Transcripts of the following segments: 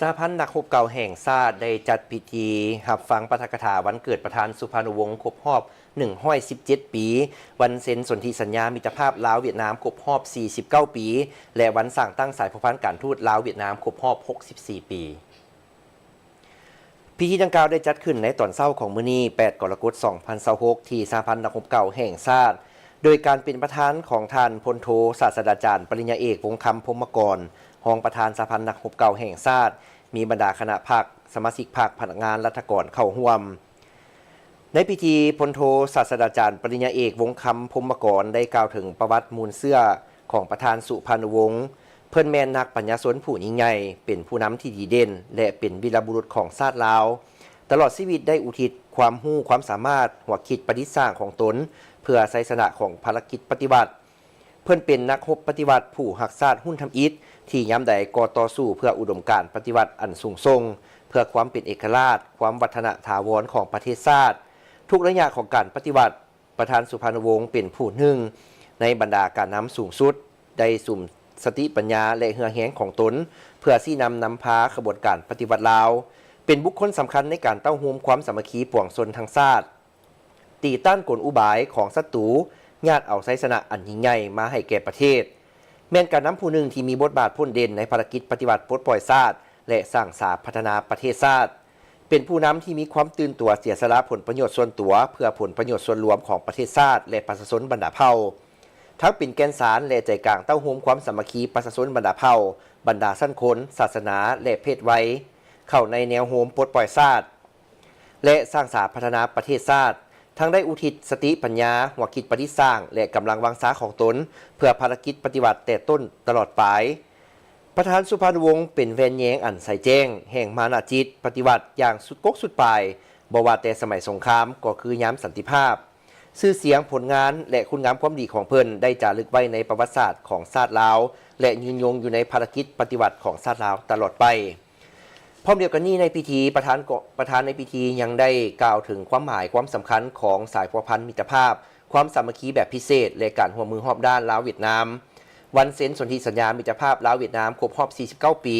ສະຫະພັນນັກຮົບເກົ່າແຫ່ງຊາດ ໄດ້ຈັດພິທີຮັບຟັງປາຖະກະຖາວັນເກີດປະທານສຸພານຸວົງ ຄົບຮອບໜຶ່ງຮ້ອຍສິບເຈັດປີ, ວັນເຊັນສົນທິສັນຍາມິດຕະພາບລາວຫວຽດນາມ ຄົບຮອບສີ່ສິບເກົ້າປີ ແລະ ວັນສ້າງຕັ້ງສາຍພົວພັນການທູດລາວຫວຽດນາມ ຄົບຮອບຫົກສິບສີ່ປີ. ພິທີດັ່ງກ່າວໄດ້ຈັດຂຶ້ນໃນຕອນເຊົ້າຂອງມື້ນີ້ ແປດ ກໍລະກົດ ສອງພັນຊາວຫົກ ທີ່ສະຫະພັນນັກຮົບເກົ່າແຫ່ງຊາດ ໂດຍການເປັນປະທານຂອງທ່ານ ພົນໂທ ສາດສະດາຈານ ປະລິນຍາເອກ ວົງຄຳ ພົມມະກອນ, ຮອງປະທານສະຫະພັນນັກຮົບເກົ່າແຫ່ງຊາດ, ມີບັນດາຄະນະພັກ, ສະມາຊິກພັກ, ພະນັກງານລັດຖະກອນເຂົ້າຮ່ວມ. ໃນພິທີ, ພົນໂທ ສາດສະດາຈານ ປະລິນຍາເອກ ວົງຄຳ ພົມມະກອນ ໄດ້ກ່າວເຖິງປະຫວັດມູນເຊື້ອຂອງປະທານສຸພານຸວົງ. ເພິ່ນແມ່ນນັກປັນຍາຊົນຜູ້ຍິ່ງໃຫຍ່, ເປັນຜູ້ນຳທີ່ດີເດັ່ນ ແລະ ເປັນວີລະບຸລຸດຂອງຊາດລາວ. ຕະຫຼອດຊີວິດໄດ້ອຸທິດຄວາມຮູ້ຄວາມສາມາດ, ຫົວຄິດປະດິດສ້າງຂອງຕົນ ເພື່ອໄຊຊະນະຂອງພາລະກິດປະຕິວັດ. ເພິ່ນເປັນນັກຮົບປະຕິວັດຜູ້ຮັກຊາດຮຸ່ນທຳອິດ ທີ່ຍາມໃດກໍຕໍ່ສູ້ເພື່ອອຸດົມການປະຕິວັດອັນສູງສົ່ງ, ເພື່ອຄວາມເປັນເອກະລາດ, ຄວາມວັດທະນະຖາວອນຂອງປະເທດຊາດ. ທຸກໄລຍະຂອງການປະຕິວັດ, ປະທານສຸພານຸວົງເປັນຜູ້ໜຶ່ງໃນບັນດາການນຳສູງສຸດ ໄດ້ສຸມສະຕິປັນຍາ ແລະ ເຫື່ອແຮງຂອງຕົນ ເພື່ອຊີ້ນຳນຳພາຂະບວນການປະຕິວັດລາວ, ເປັນບຸກຄົນສຳຄັນໃນການເຕົ້າໂຮມຄວາມສາມັກຄີປວງຊົນທັງຊາດ, ຕີຕ້ານກົນອຸບາຍຂອງສັດຕູ, ຍາດເອົາໄຊຊະນະອັນຍິ່ງໃຫຍ່ມາໃຫ້ແກ່ປະເທດ, ແມ່ນການນຳຜູ້ໜຶ່ງທີ່ມີບົດບາດໂພດເດັ່ນໃນພາລະກິດປະຕິວັດປົດປ່ອຍຊາດ ແລະ ສ້າງສາພັດທະນາປະເທດຊາດ. ເປັນຜູ້ນຳທີ່ມີຄວາມຕື່ນຕົວເສຍສະຫຼະຜົນປະໂຫຍດສ່ວນຕົວ ເພື່ອຜົນປະໂຫຍດສ່ວນລວມຂອງປະເທດຊາດ ແລະ ປະຊາຊົນບັນດາເຜົ່າ, ທັງເປັນແກ່ນສານ ແລະ ໃຈກາງເຕົ້າໂຮມຄວາມສາມັກຄີປະຊາຊົນບັນດາເຜົ່າ, ບັນດາຊັ້ນຄົນ, ສາສະໜາ ແລະ ເພດໄວ ເຂົ້າໃນແນວໂຮມປົດປ່ອຍຊາດ ແລະ ສ້າງສາພັດທະນາປະເທດຊາດ, ທັງໄດ້ອຸທິດສະຕິປັນຍາ, ຫົວຄິດປະດິດສ້າງ ແລະ ກຳລັງວັງຊາຂອງຕົນ ເພື່ອພາລະກິດປະຕິວັດແຕ່ຕົ້ນຕະຫຼອດປາຍ. ປະທານສຸພານຸວົງເປັນແວ່ນແຍງອັນໃສແຈ້ງແຫ່ງມານະຈິດປະຕິວັດຢ່າງສຸດກົກສຸດປາຍ, ບໍ່ວ່າແຕ່ສະໄໝສົງຄາມກໍຄືຍາມສັນຕິພາບ. ຊື່ສຽງ, ຜົນງານ ແລະ ຄຸນງາມຄວາມດີຂອງເພິ່ນໄດ້ຈາລຶກໄວ້ໃນປະຫວັດສາດຂອງຊາດລາວ ແລະ ຍືນຍົງຢູ່ໃນພາລະກິດປະຕິວັດຂອງຊາດລາວຕະຫຼອດໄປ. ພ້ອມດຽວກັນນີ້ໃນພິທີ, ປະທານກໍ, ປະທານໃນພິທີຍັງໄດ້ກ່າວເຖິງຄວາມໝາຍຄວາມສຳຄັນຂອງສາຍພົວພັນມິດຕະພາບ, ຄວາມສາມັກຄີແບບພິເສດ ແລະ ການຮ່ວມມືຮອບດ້ານລາວຫວຽດນາມ, ວັນເຊັນສົນທິສັນຍາມິດຕະພາບລາວຫວຽດນາມຄົບຮອບສີ່ສິບເກົ້າປີ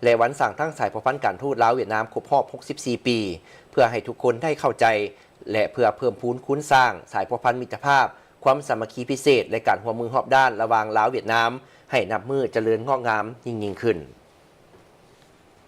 ແລະ ວັນສ້າງຕັ້ງສາຍພົວພັນການທູດລາວຫວຽດນາມຄົບຮອບຫົກສິບສີ່ປີ, ເພື່ອໃຫ້ທຸກຄົນໄດ້ເຂົ້າໃຈ ແລະ ເພື່ອເພີ່ມພູນຄູນສ້າງສາຍພົວພັນມິດຕະພາບ, ຄວາມສາມັກຄີພິເສດ ແລະ ການຮ່ວມມືຮອບດ້ານລະຫວ່າງລາວຫວຽດນາມ ໃຫ້ນັບມື້ຈະເລີນງອກງາມຍິ່ງໆຂຶ້ນ.